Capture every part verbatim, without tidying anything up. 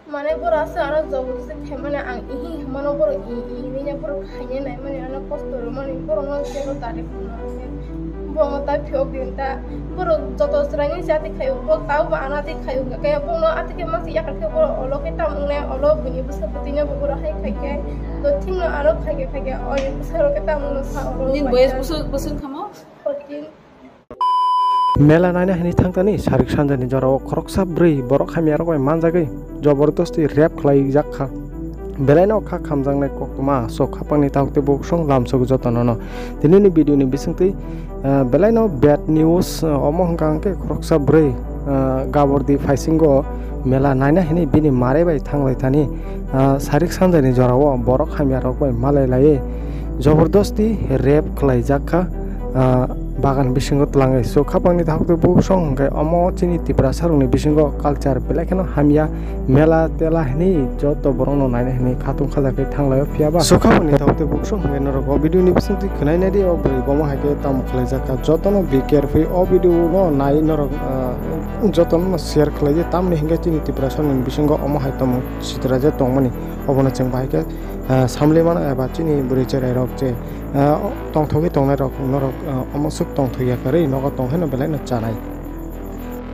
Mane borok aswk ano jobor se khaimani ang ihi himano borok i i hinwi borok khaina naimani ano kosto rwmani borokno jebo tari khumna se. Bo ta phiyok din ta borok joto chwraini se ati khaio bo tabo bo ano ati khaio khe bono ati khe masa yakar khe borok olo khe tamo wngnai olo buini bwsa bwtwino bo borok hai khai khe to thikno ano khai khe khai khe oini bwsarok khe tamo wngno sa olo. Nini bai boyes ta. Bwswk bwswk wngkha mo? Fourteen. Mela naina hinwi thangtani sarik sanjani jorao khoroksa bwrwi borok hamyarok bai manjagwi jobordosti rape khlaijak kha. Belaino kha khamjaknai koktwma sok khapangni tabuk tei bukusong lamsok jotonono. Tinini video ni bisingtwi, ah, belaino bad news, ah, omo hwnkha hwnkhe khoroksa bwrwi, ah, gabordi phaisingo mela naina hinwi bini mare bai thanglai thani, ah, sarik sanjani jorao borok hamyarok bai malai laiwi jobordosti rape khlaijak kha, ah, bagan bisingo twlangwi. So, khapangni tabuk tei bukusong hwnkhe omo chini Tiprasa rokni bisingo culture belai kheno hamya, mela tela hinwi joto borokno naina hinwi khatung khajagwi thanglaio phiya ba. So, khapangni tabuk tei bukusong hwnkhe norok o video ni bisingtwi khwnai naidi o bwrwi bomo hai khe tamo khlaijak kha. Jotono be careful o video no nai norok, ah, jotono share khlaidi tamni hwnkhe chini Tiprasa rokni bisingo omo hai tamo sitra je tongmani obono chwng bahai khe ah, samli mano eba chini bwrwi cherai rok je, ah, tongthogwi tongnai rok norok, ah, omo swk tongthok ya kwrwi nogo tong heno belai no chanai.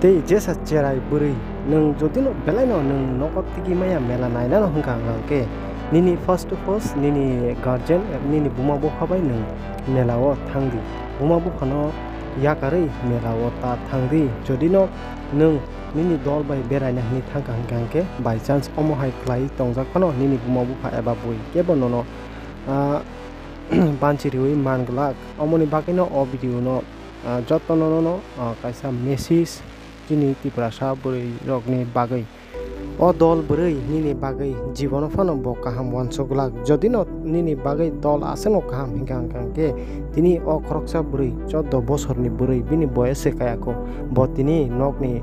Tei jesa cherai bwrwi nwng jodi no belai no nwng nogo tigi maya mela naina no hwnkha hwnkha khe nini first to first nini guardian nini buma bupha bai nwng mela o thangdi. Buma bupha no yakarwi mela o ta thangdi. Jodi no nwng nini dol bai beraina hinwi thangkha hwnkha hwnkhe by chance omo hai khlai tongjak phano nini buma bupha eba bui kebo nono, ah, banchi riwi man glak. Omoni bagwino o video no, ah, jotono nono, ah, kaisa message chini Tiprasa bwrwi rokni bagwi. O dol bwrwi nini bagwi jibono phano bo kaham uansuk glak. Jodi no nini bagwi dol aswkno kaham hwnkha hwnkha hwnkhe tini o khoroksa bwrwi chordo bosorni bwrwi bini boyes se kaya kho. Bo tini nokni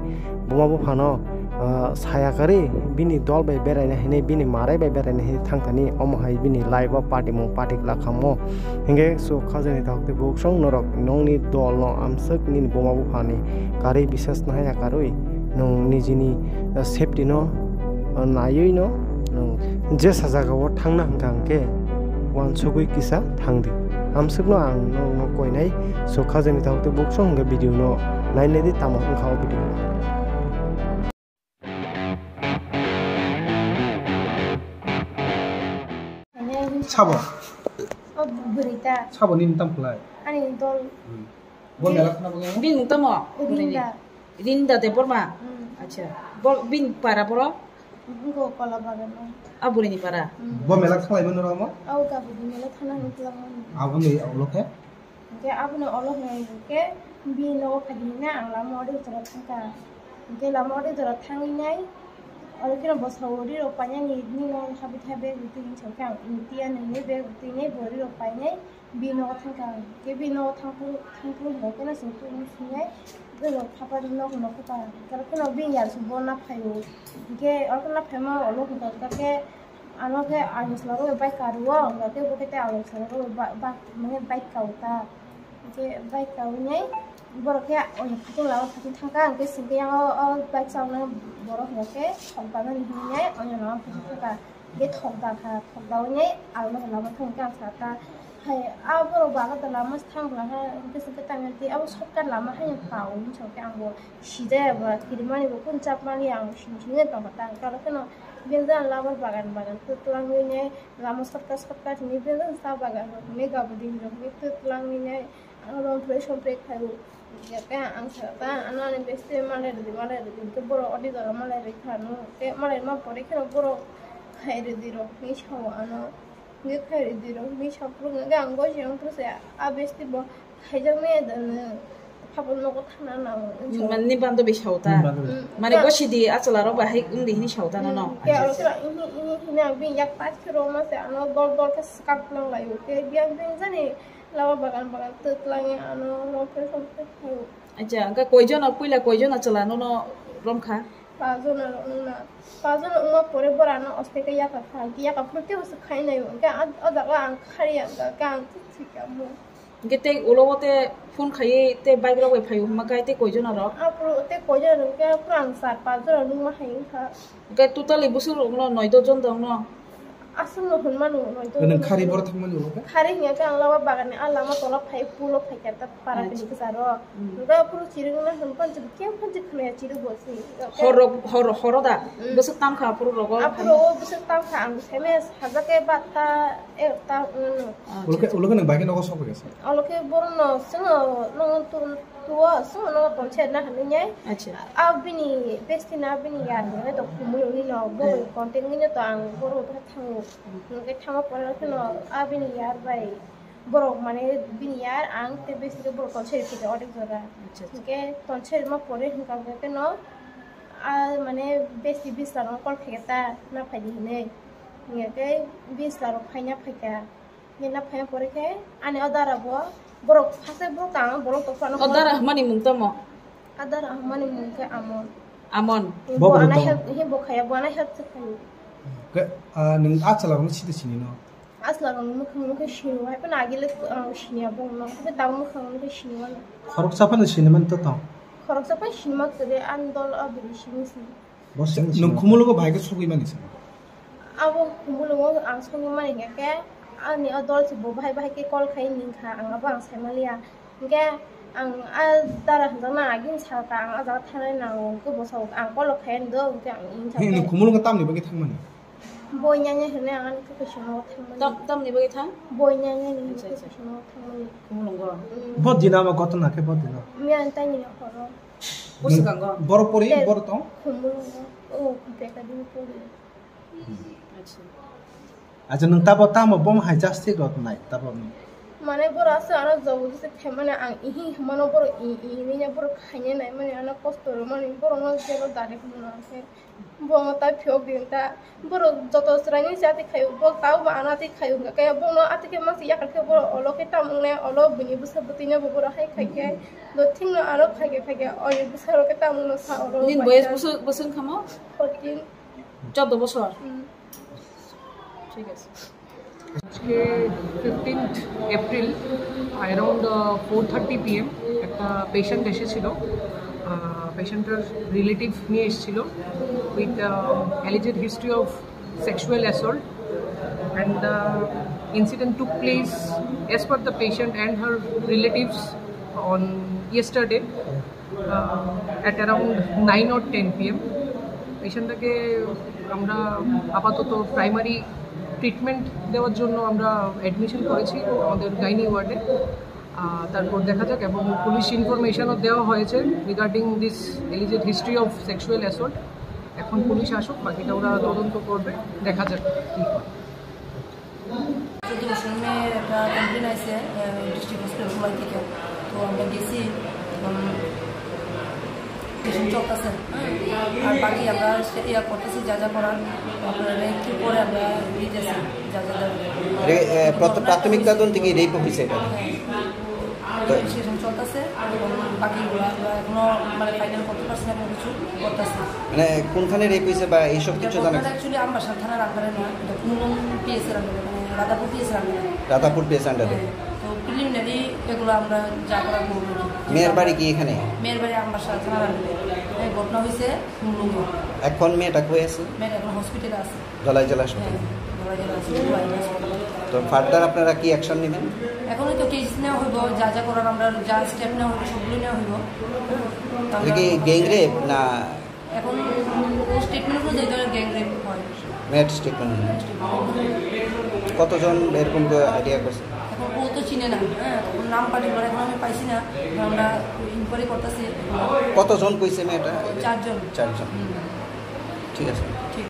buma buphano, ah, saya karwi bini dol bai beraina hinwi bini marai bai beraina hinwi thangthani omo hai bini life o patimung pati glak khammo. Hwnkhe so khajani tabuk tei buksong norok nokni dolno amswk nini buma buphani karwi bisas nahaya karwi nwng nijini, ah, safety no, ah, naiwi no nwng jesa jaga o thangna hwnkha hwnkhe uansugwi kisa thangdi. Amswkno ang nokno koinai so khajani tabuk tei buksong hwnkhe video no nainai di tamo wngkha o video no. Sabo? O bwrwi ta. Sabo nini tam khlai? Ani dol. Hmm. Bo mela khna bo. Bini mung tamo? Rinda. Rinda Debbarma? Hmm. Acha. Bo bini para boro? Go kola bagan o. A bwrwini para? Hmm. Bo mela khlai mano ramo? Au ga bwrwi mela thana ni khlai mano. Abo ni aulo khe? Hingke abono olo hwnka hingke bini nogo phaidi hinai ang lama ori jora thangkha. Hingke lama ori jora thangwi nai oro kheno bwskango rirok painani nini nogo habwi tha bag bo twi hinwi sankhe ang twiya nini bag bo twi nai bo rirok painai bini nogo thangkha. Hingke bini nogo thangphuru thangphuru hingke kheno chwng tubui swinai borok thapa nok nokha ta. Oro kheno bini yar se bo naphaio. Hingke oro kheno naphaima olo hwnka hwnkhe Ano khe ang salaro bai karuo, hwnkha khe bo khe tei ang salaro ba, ba, mane bike kao ta. Hwnkhe bike kaui nai borok khe oino phatung lama phatung thangkha, hwnkhe singkhe yang o, o bike chauna borok hwnkha khe thokda nani hinwi nai oino lama phatung thangkha. Hwnkhe thokda kha, thokda ui nai ang no lama thangkhe ang sa ta. Hai, a borok bo agada lama se thang bwla khe, hwnkhe singkhe tangwi tei abo shortcut lama haino kao hinwi sa khe ang bo sijaya ba kirimani bo kung chapmani ang sing sing tongkha ta. Hwnkhe aro kheno Bini jora labar bagan bagan twlangwi nai lama shortcut shortcut hinwi bini jora cha bagan rok hinwi gabudi rok hinwi twlangwi nai ang romphre somphre khaio. Hwnkhe ang sa ta ano ani besti malai rwdi malai rwdi hwnkhe borok odi jora malai rwkha ano tei malai ma pore kheno borok khai rwdi rok hinwi sao ano. Hwnkhe khai rwdi rok hinwi saphuru hwnkhe ang gosiyang those a besti bo khaijaknai da nwng. Phabo nogo thangna nango. Nini bandobi sao ta? Nini bandobi. Mm. Mane gosidi achwla rok bai hai wngdi hinwi sao ta nono? Mm. Khe oro khe ini ini hina bini yak pass khe roma se ano dol dol khe swkak nang laio. Khe biyang biyang jani lama bagan bagan twk twlangya ano romphre somphre khaio. Acha, hwnkhe koijon puila koijon achwla nono romkha? Pajona rok wngna. Pajona wngma pore borano oste khe yaka kha. Yaka phuru kebo se khai naio. Hwnkhe a jaga ang khariya hwnkha khe ang thik thik ya mo. Hwnkhe tei ulo o te phone khaiwi tei bike rok bai phaio hwnma khe tei koi jona rok? Aphuru tei koi jona rok khe aphuru ang char panch jona nukma hai wngkha. Hwnkhe totally bwswk rok no noi dos jon tong no? Aswk no hwnmano noi dos jon. Nang khari boro thangmani ulo khe? Khari hwnkhe ang lama bagan ni a lama tola phai pulo phai khe ta para bini kwcharo. Hmm. Hwnkhe aphuru chirikno hwnphan chwng khe phan chwng khwnaya chirikbo se. Hor rok, hor, horo da? Hmm. Bwswk tang kha aphuru rogo? Aphuru o bwswk tang kha ang seme sajak khe bata ekta wngno. Ulo khe, ulo khe nwng bai khe nogo sok khe se? Ulo khe borokno chwngno nung tun tuo chwngno nung tonser na hinwi nai. Acha. A bini besti na bini yar hinwi to khumui uni no bo contact ni no to ang borok thango. Hwnkhe thangma pore kheno a bini yar bai borok mane bini yar ang te besti borok tonser khe odek jora. Acha, acha. Hwnkhe tonser ma pore hwnkha hwnkhe no a mane besti bisla rok call khe ta na phaidi hinwi. Hwnkhe bisla rok phaina phaikha. Nina phai pore khe ani o dara bo borok phase borok tang borok to phano. O dara hwnmani mung tamo? A dara hwnmani mung khe Amon. Amon. Bo Bo borok ana tamo? Help, he bo khaya, bo ana help se khayo. Ke, ah, nwng a chwla rokno side sini no? A chwla rokni mwkhang no khe sini wai, phano agile, ah, sini ya bong no. Khe dang mwkhang no khe sini wai. Khoroksa phano sini man to tong? Khoroksa phano sini ma khe de, ani dol a bini sini sini. Bo sini sini. Nwng Khumulwngo bahai khe sogwi mani sa? Abo Khumulwngo ang sogwi mani hwnkhe, ani o dol se bo bahai bahai khe call khai ning kha, ang abo ang sai maliya. Hwnkhe ang a dara hwnjakna agini sal kha, ang a jaga thangnai nango, hwnkhe bo sao ang call khai ani do, hwnkhe ang ing kha. He, nwng Khumulwngo tamni bagwi thangmani? Boi nanya hwnwi ang ani khe kaisa nogo thangmani. Tam-, tamni bagwi thang? Boi nanya ni khe kaisa nogo thangmani. Khumulwngo? Mm. Bo dina ma gotona khe bo dina? Miyan tani horo. Bwswkango? Boro pori, boro tong? Khumulwngo. O, beka dini pori. Acha. Acha, nwng tabo tamo bomo hai justice rok nai, tabo nwng? Mane boro aswk ano jabardasti khaimani ang ihi hwnmano boro i, i, i, hinwi borok khaina naimani ano kosto rwmani borokno jero direct hwnmano khe. Bo ta phiyok din ta. Borok joto chwraini se ati khaio, bo tao ba ano ati khaio hwnkha khe, bono ati khe masa yakar khe borok olo khe tamung nai, olo bini bwsa bwtwi no bo borok hai khai khe, do thik no ano khai khe, khai khe, oni bwsa rok khe tamung no sa olo. Nini bai boyes ta. Bwswk, bwswk wngkha mo? Fourteen. Chordo bosor? Hmm. Thik ache. আজকে fifteenth April around four thirty PM একটা পেশেন্ট এসেছিল। পেশেন্টটার রিলেটিভ নিয়ে এসেছিল with alleged history of sexual assault, and the incident took place as per the patient and her relatives on yesterday. At around nine or ten PM পেশেন্টটাকে আমরা আপাতত primary treatment দেওয়ার জন্য আমরা অ্যাডমিশন করেছি আমাদের গাইনি ওয়ার্ডে। আহ, তারপর দেখা যাক, এবং পুলিশ ইনফরমেশনও দেওয়া হয়েছে regarding this alleged history of sexual assault। এখন পুলিশ আসুক, বাকিটা ওরা তদন্ত করবে, দেখা যাক কী হয়। চোদ্দ বছর মেয়ের একটা কমপ্লেন আছে ডিস্ট্রিক্ট হসপিটাল গোলাই থেকে। তো আমরা গেছি, এখন ট্রিটমেন্ট চলতেছে। আর বাকি আমরা ইয়া করতেছি, যা যা করার আপনারা একটু পরে আমরা দিতেছি, যা যা দরকার। রে-, এ, প্রথ-, প্রাথমিক তদন্তে কি রেপ হয়েছে এটা? হ্যাঁ। তো সেশন চলতেছে, এবং বাকিগুলো আমরা এখনো মানে ফাইনাল করতে পারছি না, কোনো কিছু করতেছি। মানে কোনখানে রেপ হয়েছে বা এইসব কিছু জানা গেছে? অ্যাকচুয়ালি আমবাসা থানার আন্ডারে না, এটা কুমুলুং পিএস এর আন্ডারে, মানে রাধাপুর পিএস এর আন্ডারে। রাধাপুর পিএস আন্ডারে। হ্যাঁ, তো প্রিলিমিনারি এগুলো আমরা যা করার করবো। মেয়ের বাড়ি কি এখানে? মেয়ের বাড়ি আমবাসা থানার আন্ডারে। এই ঘটনা হয়েছে কুমুলুং। এখন মেয়েটা কই আছে? মেয়েটা এখন হসপিটালে আছে। ধলাই জেলা হাসপাতালে। হ্যাঁ, ধলাই জেলা হাসপাতালে। তো ফার্দার আপনারা কি অ্যাকশন নেবেন? এখন তো কেস নেওয়া হইব, যা যা করার আমরা যা স্টেপ নেওয়া হইব সবগুলো নেওয়া হইব। এটা কি গ্যাং রেপ না? এখন স্টেটমেন্ট অনুযায়ী ধরো গ্যাং রেপ হয়। মেয়ের স্টেটমেন্ট অনুযায়ী। কতজন এরকম করে আইডিয়া করছে? এখন ও তো চিনে না, হ্যাঁ, ওর নাম পার্টিকুলার এখন আমি পাইছি না, আমরা ইনকোয়ারি করতেছি। কতজন কইছে মেয়েটা? চারজন। চারজন। হুম। ঠিক আছে। ঠিক।